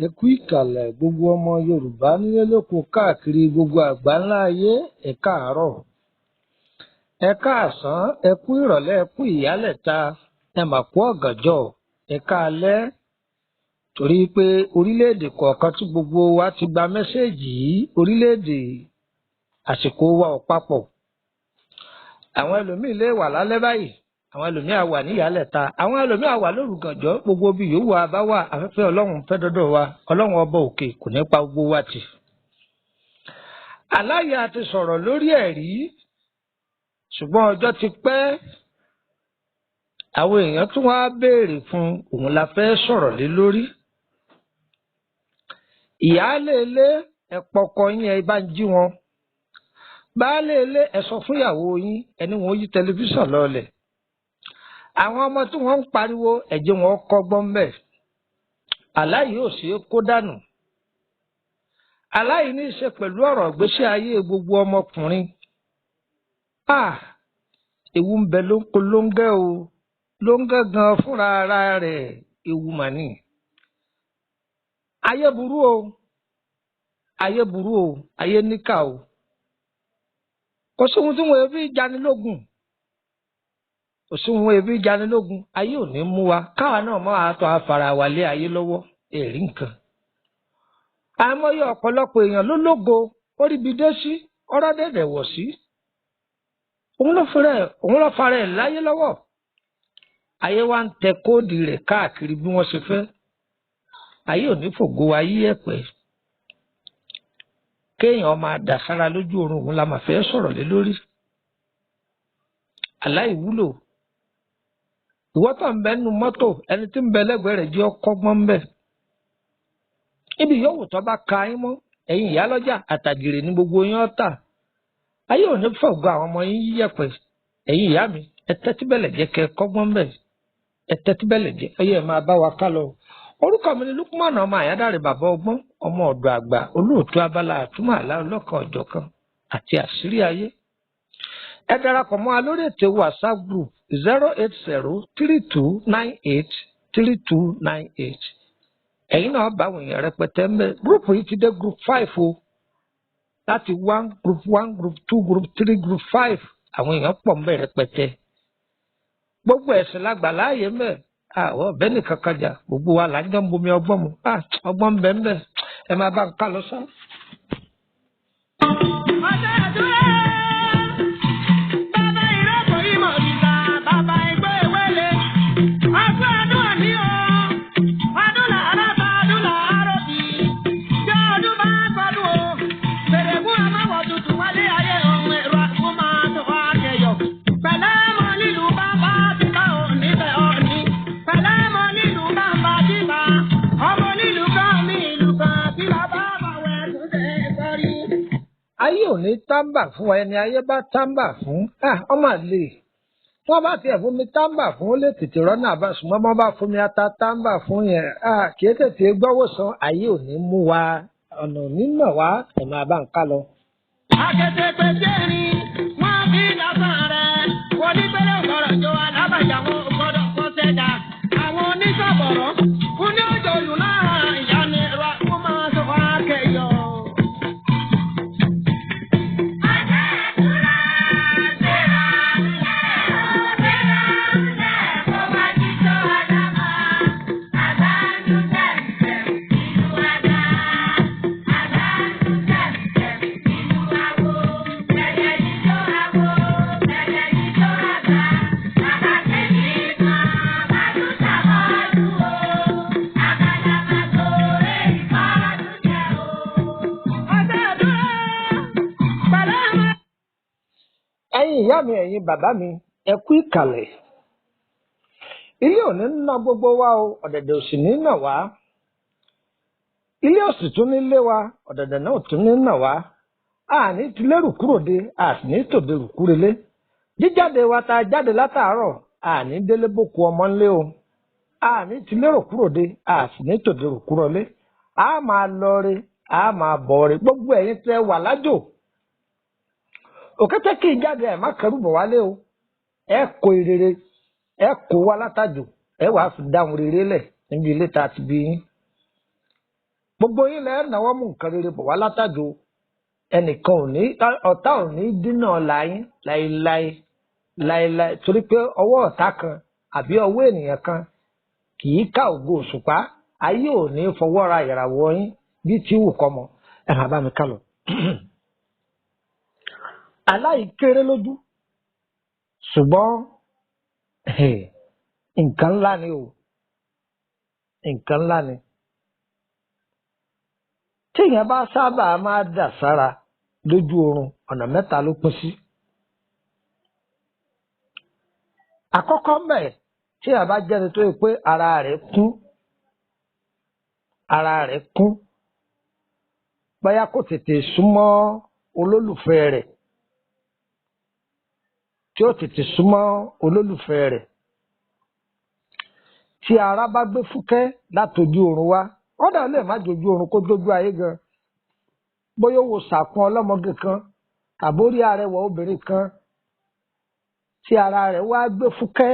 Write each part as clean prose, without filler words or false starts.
Ẹ kú ìkàlẹ̀ gbogbo ọmọ Yorùbá nílé lóko káàkiri gbogbo àgbáńlá ayé. Ẹ káàárọ̀, ẹ káàsán, ẹ kú ìrọ̀lẹ́, ẹ kú ìyálẹ̀ta, ẹ mà kú ọ̀gànjọ́, ẹ káalẹ́. Torí pé orílẹ̀-èdè kọ̀ọ̀kan tí gbogbo wa ti gba mẹ́sẹ̀gì yìí, orílẹ̀-èdè àsìkò wa ò papọ̀. Àwọn ẹlòmíì lè wà lálẹ́ báyìí, àwọn ẹlòmíì á wà ní ìyálẹ̀ta, àwọn ẹlòmíì á wà lóru gànjọ́. Gbogbo bí yòówù a bá wà, afẹ́fẹ́ Ọlọ́run fẹ́ dọ́dọ̀ wa. Ọlọ́run ọba òkè kò ní pa gbogbo wa tì. Aláya ti sọ̀rọ̀ lórí ẹ̀rí, ṣùgbọ́n ọjọ́ ti pẹ́. Àwọn èèyàn tún wá béèrè fún òun la fẹ́ sọ̀rọ̀ lé lórí. Ìyáálé ilé, ẹ pọkọ yín, ẹ bá ń jí wọn. Baálé ilé, ẹ sọ fún ìyàwó yín, ẹni wọn yí tẹlifíṣàn lọlẹ̀. Àwọn ọmọ tí wọ́n ń pariwo, ẹ jẹ́ wọn kọ́gbọ́n mbẹ̀. Àlá yìí ò ṣeé kó dànù. Àlá yìí ní í ṣe pẹ̀lú ọ̀rọ̀ ìgbésí ayé gbogbo ọmọkùnrin. Ewu ń bẹ lóko lóńgẹ́ o, lóńgẹ́ gan fúnra ara rẹ̀ ewu mà ní. Ayé burú o, ayé burú o, ayé níkà o. Kò sí ohun tí wọn fi janilógun. Kò sí ohun ebi janilógun. Ayé ò ní mú wa, káwa náà mọ́ àtọ́ afara wa lé ayé lọ́wọ́, èrí nǹkan. Àìmọye ọ̀pọ̀lọpọ̀ èèyàn ló lógo, ó ríbi dé sí, ọ̀rọ̀ dẹ̀dẹ̀ wọ̀ sí. Òun ló fara ẹ̀ láyé lọ́wọ́. Ayé wa ń tẹ kóòdì rẹ̀ káàkiri bí wọ́n ṣe fẹ́. Ayé ò ní fògo ayé ẹ̀pẹ́. Kéèyàn máa dà sára lójú oorun, òun la máa fẹ́ sọ̀rọ̀ lé lórí. Aláìwúlò. Ìwọ tó ń bẹ nínú mọ́tò, ẹni tí ń bẹ lẹ́gbẹ̀ẹ́ rẹ̀ jẹ́ ọkọ́gbọ́n ń bẹ̀. Ibi yòówù tó bá ka yín mọ́, ẹ̀yin ìyálọ́jà àtàgèrè ní gbogbo yín ọ̀tà. Ayé ò ní fọ̀gbọ́ àwọn ọmọ yín yíyẹ̀pẹ̀. Ẹ̀yin ìyá mi, ẹ tẹ́tí bẹ̀lẹ̀ jẹ́ kẹ́ kọ́gbọ́n ń bẹ̀. Ẹ tẹ́tí bẹ̀lẹ̀ jẹ́, ọyẹ́ ẹ máa bá wa ká lọ. Orúkọ mi ni Lukman ọmọ Àyádáre, bàbá ọgbọ́n, ọmọ ọ̀dọ̀ àgbà, olóòtú abala àtúmọ̀ àlá ọlọ́kan ọ̀jọ̀kan àti àṣírí ayé. Ẹ darapọ̀ mọ́ wa lórí ètò WhatsApp group 08032983298. Ẹ̀yin náà bá àwọn èèyàn rẹpẹtẹ ń bẹ. Group yìí ti dé group 5 o. Láti 1, group 1, group 2, group 3, group 5. Àwọn èèyàn pọ̀ ń bẹ rẹpẹtẹ. Gbogbo ẹ̀sìn lágbà láàyè ń bẹ. Àwọn ọ̀bẹ nìkan kájà, gbogbo wa là ń jọ ń bomi ọgbọ́n mu. Ọgbọ́n ń bẹ ń bẹ. Ẹ máa bá ń ká lọ sá. Ayé ò ní tábà fún wa, ẹni ayé bá tábà fún ọmọ àlè. Wọ́n bá tiẹ̀ fún mi tábà fún, ó lè tètè rọ́nà àbá, ṣùgbọ́n wọ́n bá fún mi ata tábà fún yẹn, kì í tètè gbọ́wọ́ san. Ayé ò ní mú wa, ọ̀nà ò ní nà wá, ẹ̀ máa bá ń ká lọ. Akẹ́tẹ̀pẹ̀ jẹ́rìí, wọ́n fi lásán rẹ̀, onígbẹ́lẹ̀ ọ̀rọ̀ jọ alábàjá wọn gbọ́dọ̀ kọ́ sẹ́dá. Àwọn oníṣọ̀bọ̀rọ̀, oní òjò lù náà ìyá ni ẹ̀rọ kó máa sọ wá kẹyọ. Ẹ̀yin ìyá mi, ẹ̀yin bàbá mi, ẹ kú ìkàlẹ̀. Ilé ò ní ná gbogbo wa o, ọ̀dẹ̀dẹ̀ ò sì ní nà wá. Ilé ò sì tún ní lé wa, ọ̀dẹ̀dẹ̀ náà ò tún ní nà wá. A ní tilérù kúrò dé, a sì ní tòde rù kúrelé. Jíjáde wa ta jáde látàárọ̀, a ní délé bókú ọmọ ńlé o. A ní tilérù kúrò dé, a sì ní tòde rù kúrọlé. A máa lọ re, a máa bọ̀ re. Gbogbo ẹ̀yin tẹ́ wà lájò, òkété kì í jáde, ẹ má kẹrù bọ̀ wálé o. Ẹ kó ìrere, ẹ kó wá látàjò, ẹ wàá fi dáhùn rere lẹ̀ níbi ilé tá a ti bí yín. Gbogbo yín lẹ náwó mú nǹkan rere bọ̀ wá látàjò. Ẹnìkan ò ní, ọ̀tá ò ní dínà ọ̀la yín láéláé láéláé, torí pé ọwọ́ ọ̀tá kan àbí ọwọ́ ènìyàn kan kì í ká ògo òṣùpá. Ayé ò ní fọwọ́ ra ìràwọ̀ yín bí tí wù kọ́ mọ. Ẹ máa bá mi kálọ. Aláìkéré lójú, ṣùgbọ́n nǹkan ńlá ni o, nǹkan ńlá ni. Téèyàn bá sábà máa dà sára lójú oorun, ọ̀nà mẹ́ta ló pín sí. Àkọ́kọ́ mbẹ̀, téèyàn bá jẹ́ni tó yẹ pé ara rẹ̀ kún, ara rẹ̀ kún, bóyá kò tètè súnmọ́ olólùfẹ́ rẹ̀, tí ó tètè súnmọ́ olólùfẹ́ rẹ̀, tí ara bá gbé fúkẹ́ látojú oorun wá, kódà lè má jojú oorun kó jójú ayé gan, bóyá ó wo sàkún ọlọ́mọge kan àbórí arẹwà obìnrin kan, tí ara rẹ̀ wá gbé fúkẹ́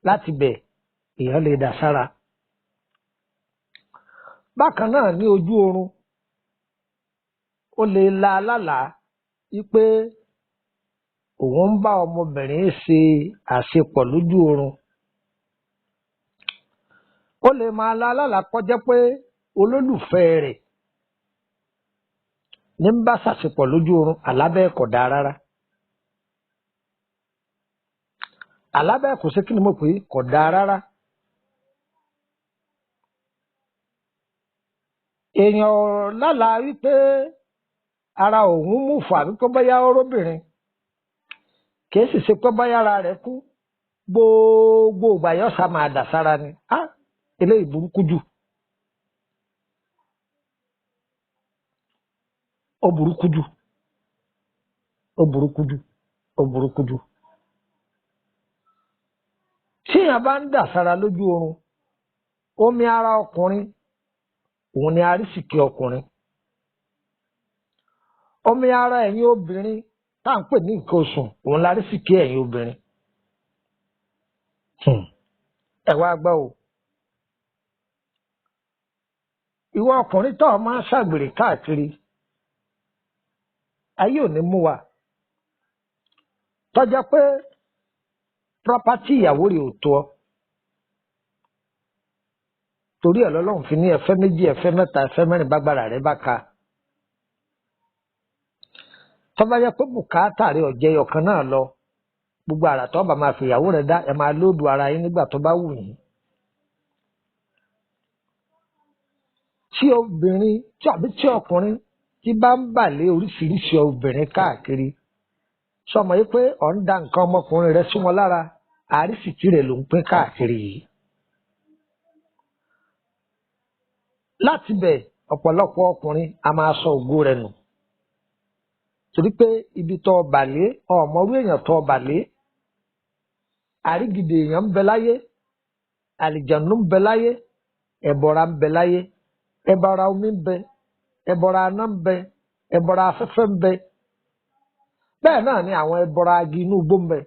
láti bẹ̀, èèyàn lè dà sára. Bákan náà ní ojú oorun, ó lè la alálàá wípé òun ń bá ọmọbìnrin ṣe àṣepọ̀ lójú oorun. Ó lè máa la alálàá kọjá pé olólùfẹ́ rẹ̀ ní ń bá ṣàṣepọ̀ lójú oorun. Àlábẹ́ kò dáa rárá. Àlábẹ́ kò ṣe kí ni mo pè é, kò dáa rárá. Èèyàn lálàá wípé ara òun mú fà wípé bóyá ọ̀rọ̀bìnrin, kì í sì ṣe pé bóyá ara rẹ̀ kú, gbogbo ìgbà yóò sá máa dà sára ni. Á eléyìí burúkú jù, ó burúkú jù, ó burúkú jù, ó burúkú jù. Tí èèyàn bá ń dà sára lójú oorun, omi ara ọkùnrin òun ni arísìkí ọkùnrin. Omi ara ẹ̀yin obìnrin tá à ń pè ní nǹkan oṣù, òun lárísìkí ẹ̀yin obìnrin. Ẹ wá gbọ́ o. Ìwọ ọkùnrin tó o máa ń ṣàgbèrè káàkiri, ayé ò ní mú wa. Tọ́jọ́ pé property ìyàwó rẹ̀ ò tó ọ. Torí ẹ̀ lọ́lọ́run fi ní ẹ̀fẹ́ méjì, ẹ̀fẹ́ mẹ́ta, ẹ̀fẹ́ mẹ́rin bágbára rẹ̀ bá ka. Tó bá yẹ pé bùkátà rẹ̀ ọ̀jẹ̀ ọ̀kan náà lọ, gbogbo àrà tó bá máa fi ìyàwó rẹ̀ dá, ẹ máa lóòdù ara yín nígbà tó bá wù yín. Tí obìnrin tàbí tí ọkùnrin tí bá ń bà lé oríṣiríṣi obìnrin káàkiri, sọmọ yìí pé ọ̀ ń da nǹkan ọmọkùnrin rẹ̀ sí wọn lára, àrísìkí rẹ̀ ló ń pín káàkiri yìí. Láti bẹ̀, ọ̀pọ̀lọpọ̀ ọkùnrin a máa sọ ògo rẹ̀ nù. Torí pé ibi tó bà lé, ọ̀mọ̀rú èèyàn tó bà lé, àrígidì èèyàn ń bẹ láyé, àlìjànú ń bẹ láyé, ẹ̀bọra ń bẹ láyé, ẹ̀bọra omi ń bẹ, ẹ̀bọra aná ń bẹ, ẹ̀bọra afẹ́fẹ́ ń bẹ. Bẹ́ẹ̀ náà ni àwọn ẹ̀bọra agi inú igbó ń bẹ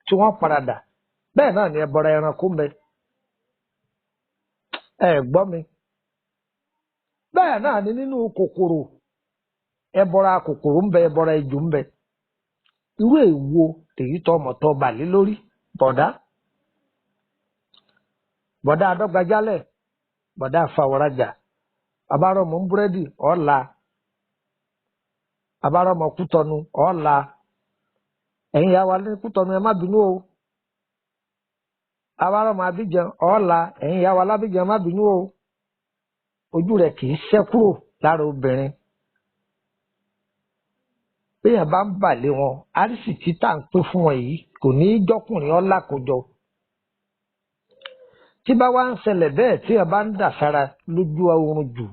tí wọ́n paradà. Bẹ́ẹ̀ náà ni ẹ̀bọra ẹranko ń bẹ. Ẹ gbọ́ mi. Bẹ́ẹ̀ náà ni nínú kòkòrò, ẹbọra kòkòrò ń bẹ, ẹbọra ejò ń bẹ. Irú èwo èyí tó ọmọ tó bà lé lórí? Bọ̀dá bọ̀dá adọ́gbajálẹ̀, bọ̀dá afàwọ̀rajà, abárọ̀mọ̀ ń búrẹ́dì ọ̀la, abárọ̀mọ̀ kútọ̀nù ọ̀la. Ẹ̀yin ìyá wa ní kútọ̀nù, ẹ má bínú o. Abárọ̀mọ̀ Abíjan ọ̀la, ẹ̀yin ìyá wa lábíjan, ẹ má bínú o. Ojú rẹ̀ kì í ṣẹ́ kúrò lára obìnrin. Béèyàn bá ń bà lé wọn, àrísìkí tá à ń pín fún wọn yìí kò ní í jọkùnrin ọlá kójọ. Tí bá wá ń ṣẹlẹ̀ bẹ́ẹ̀, tí ẹ bá ń dà sára lójú oorun jù,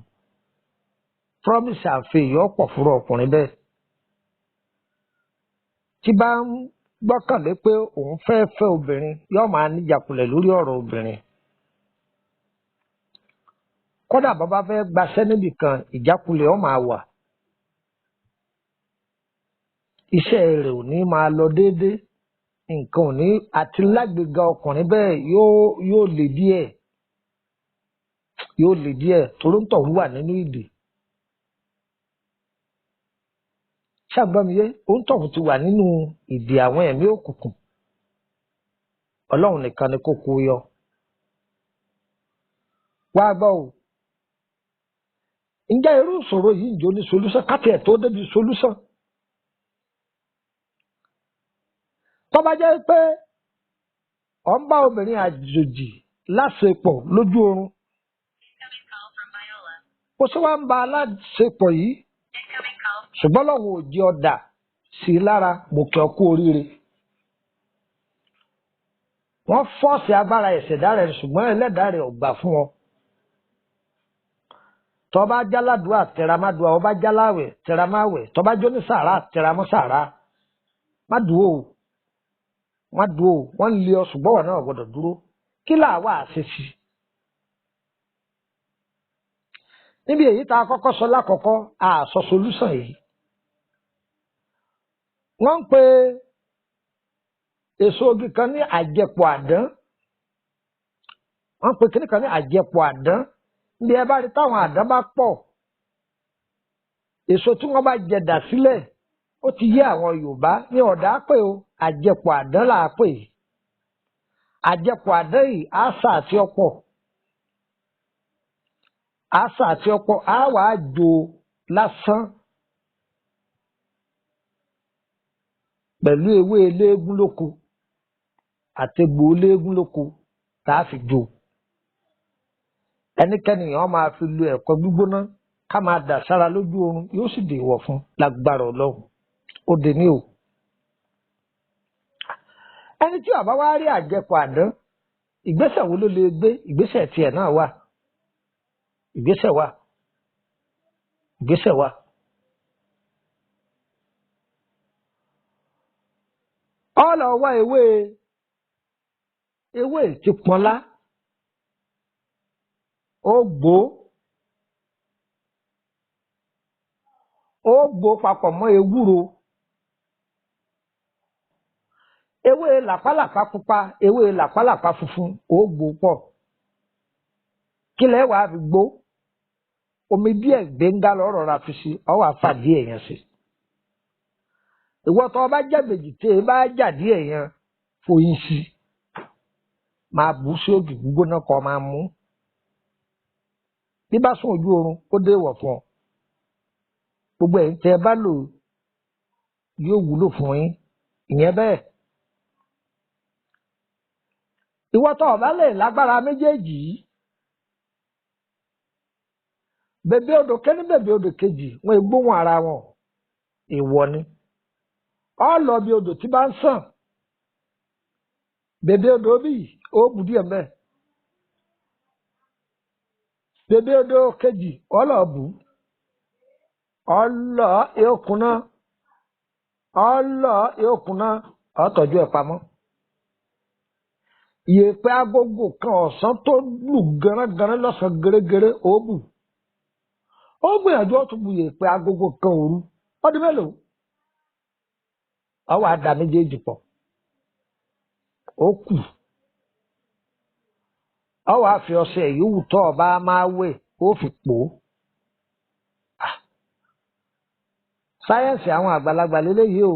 promise and fail yóò pọ̀ fúnra ọkùnrin bẹ́ẹ̀. Tí bá ń gbọ́kànlé pé òun fẹ́ fẹ́ obìnrin, yóò máa níjàkulẹ̀ lórí ọ̀rọ̀ obìnrin. Kódà bàbá fẹ́ gbaṣẹ́ níbì kan, ìjákulẹ̀ ó máa wà. Iṣẹ́ rẹ̀ ò ní máa lọ déédéé, nǹkan ò ní àti lágbèéga ọkùnrin bẹ́ẹ̀ yóò le díẹ̀, Yóò lè díẹ̀ toró ń tọ̀ ń wà nínú ìdè. Ṣàgbọ́miyé, ó ń tọ̀hún ti wà nínú ìdè àwọn ẹ̀mí òkùnkùn. Ọlọ́run nìkan ni kó kó yọ. Wá gbọ́ o. Ǹjẹ́ irú ìṣòro yìí ń jó ní solúsàn? Káti ẹ̀ tó débi solúsàn. Tó bá jẹ́ pé ò ń bá obìnrin àjòjì láṣepọ̀ lójú oorun. Kò sí wá ń ba aláṣepọ̀ yìí. Ṣùgbọ́n lọ́wọ́ ò jẹ́ ọ̀dà sí i lára, mo kí ọ kú oríire. Wọ́n fọ́ọ̀sì agbára ìṣẹ̀dá rẹ̀, ṣùgbọ́n ẹlẹ́dàá rẹ̀ ò gbà fún ọ. Tó bá jáládùá tẹramádùá, ó bá jáláwẹ̀ tẹramáwẹ̀, tó bá jóní sàrà tẹramọ́ sàrà. Má dúró o, má dúró o, wọ́n ń lé ọ ṣùgbọ́n wọn náà gbọ́dọ̀ dúró. Kí làá wà á ṣe sí i? Níbi èyí tá a kọ́kọ́ sọ lákọ̀ọ́kọ́, a sọ solúsàn yìí. Wọ́n ń pe èso ogi kan ní àjẹpọ̀ àdán. Wọ́n ń pe kíní kan ní àjẹpọ̀ àdán. Níbi ẹ bá rí táwọn àdán bá pọ̀, èso tí wọ́n bá jẹ dà sílẹ̀, ó ti yé àwọn Yorùbá ní ọ̀dà pé o, àjẹpọ̀ àdán là á pè. Àjẹpọ̀ àdán yìí á sà àti ọ̀pọ̀. Àṣà àti ọ̀pọ̀ á wàá jò lásán pẹ̀lú ewé eléégún lóko àtegbò eléégún lóko tá a fi jò. Ẹnikẹ́ni yẹn máa fi lo ẹ̀kọ́ gbígbóná ká máa dà sára lójú oorun, yóò sì dèwọ̀ fún lágbára Ọlọ́run. Ó dé ní o. Ẹni tí ó bá wá rí àjẹpọ̀ àdán, ìgbésẹ̀ wo ló lè gbé? Ìgbésẹ̀ tiẹ̀ náà wà. Ìgbésẹ̀ wà. Ìgbésẹ̀ wà. Ó lọ wá ewé ewé tí pọnlá, ó gbó, ó gbó papọ̀ mọ́ ewúro. Ewé làpálàpá pupa, ewé làpálàpá funfun, ó gbó pọ̀. Kí lẹ́ wàá fi gbó? Omi díẹ̀ gbẹ̀ngà lọ́rọ̀ ra fi sí, ọ wàá fà díẹ̀ yẹn sí. Ìwọ tó o bá jẹ́ méjì tí e bá jà díẹ̀ yẹn, foyín sí. Máa bù sí ògì gbígbóná kan máa mú. Bí bá sùn ojú oorun, ó dé ìwọ̀ fún ọ. Gbogbo ẹ̀yin tẹ́ ẹ bá lò yóò wúlò fún yín. Ìyẹn bẹ́ẹ̀. Ìwọ tó o bá lè lágbára méjèèjì yìí, bèbè odò kẹ́ni bèbè odò kejì, wọ́n gbóhùn ara wọn. Ìwọ ni. Ọ lọ bí odò tí bá ń sàn. Bèbè odò bí ó bù díẹ̀ mẹ́. Bèbè odò kejì ọ lọ bù. Ọ lọ yóò kúná. Ọ lọ yóò kúná. Ọ tọ́jú ẹ̀ pamọ́. Ìyèpẹ̀ agogo kan ọ̀sán tó lù gánran lọ́sàn-án gẹ́rẹ́gẹ́rẹ́ ó bù. Ó gbìyànjú ó tún bu yèèpẹ̀ agogo kan òru. Ọdún mélòó? Ó wá da méjèèjì pọ̀. Ó kù. Ó wá fi ọṣẹ yòówù tó o bá máa wẹ̀, ó fi pò ó. Sáyẹ́ǹsì àwọn àgbàlagbà lélẹ́yìí o.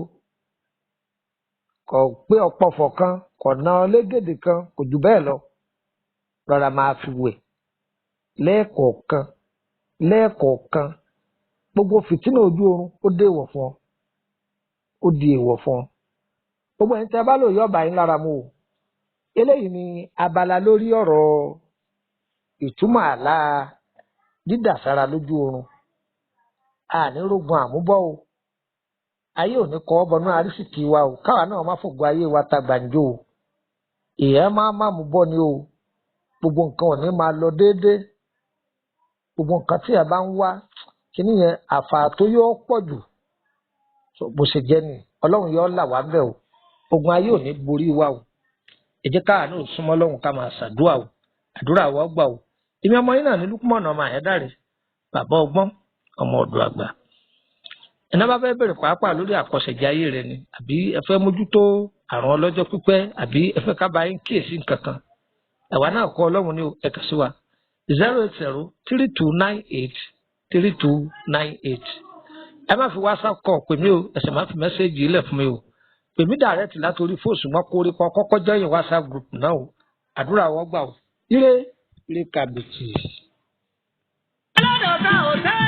Kò pé ọ̀pọ̀fọ̀ kan, kò ná ọ légèdè kan, kò jù bẹ́ẹ̀ lọ. Rọra máa fi wẹ̀ lẹ́ẹ̀kọ̀ọ̀kan lẹ́ẹ̀kọ̀ọ̀kan. Gbogbo fìtínà ojú oorun ó dé èèwọ̀ fún ọ. Ó di èèwọ̀ fún ọ. Gbogbo ẹ̀yin tí a bá lò yóò bá yín lára mu o. Eléyìí ni abala lórí ọ̀rọ̀ ìtumọ̀ àlá dídàsára lójú oorun. A ní rógun àmúbọ̀ o. Ayé ò ní kọ́ ọ́ bọnú arísìkí wa o. Káwa náà má fògo ayé wa ta gbàǹjo o. Èèyàn máa má mú bọ́ ni o. Gbogbo nǹkan ò ní máa lọ déédéé. Gbogbo nǹkan tí ẹ bá ń wá, kíní yẹn àfà tó yóò pọ̀ jù. Bó ṣe jẹ́ ni Ọlọ́run yóò là wá bẹ́ẹ̀ o. Ogun ayé ò ní borí wa o. Ẹ jẹ́ káwa náà súnmọ́ Ọlọ́run ká máa ṣàdúrà o. Àdúrà wa gbà o. Èmi ọmọ yín náà ní Lúkúmọ̀nà ọmọ Àyádáre, bàbá ọgbọ́n, ọmọ ọ̀dọ̀ àgbà. Ẹ̀ná bá fẹ́ bẹ̀rẹ̀ pàápàá lórí àkọsẹ̀jayé rẹ ni, àbí ẹ fẹ́ mójútó àrùn ọlọ́jọ́ pípẹ́, àbí ẹ fẹ́ ká bá yín kíyèsí nǹkan kan. Àwa náà kọ́ Ọlọ́run ní o, ẹ kàn sí wa. 08032983298. Ẹ má fi WhatsApp call pè mí o, ẹ sì má fi message ilẹ̀ fún mi o. Pè mí direct látòrí fóònù, ṣùgbọ́n kó rí kọ́ kọ́kọ́ join WhatsApp group náà o. Àdúrà wọ́n gbà o. Ire ire kàbìtì. Ọlọ́dọ̀ kan ò tẹ́.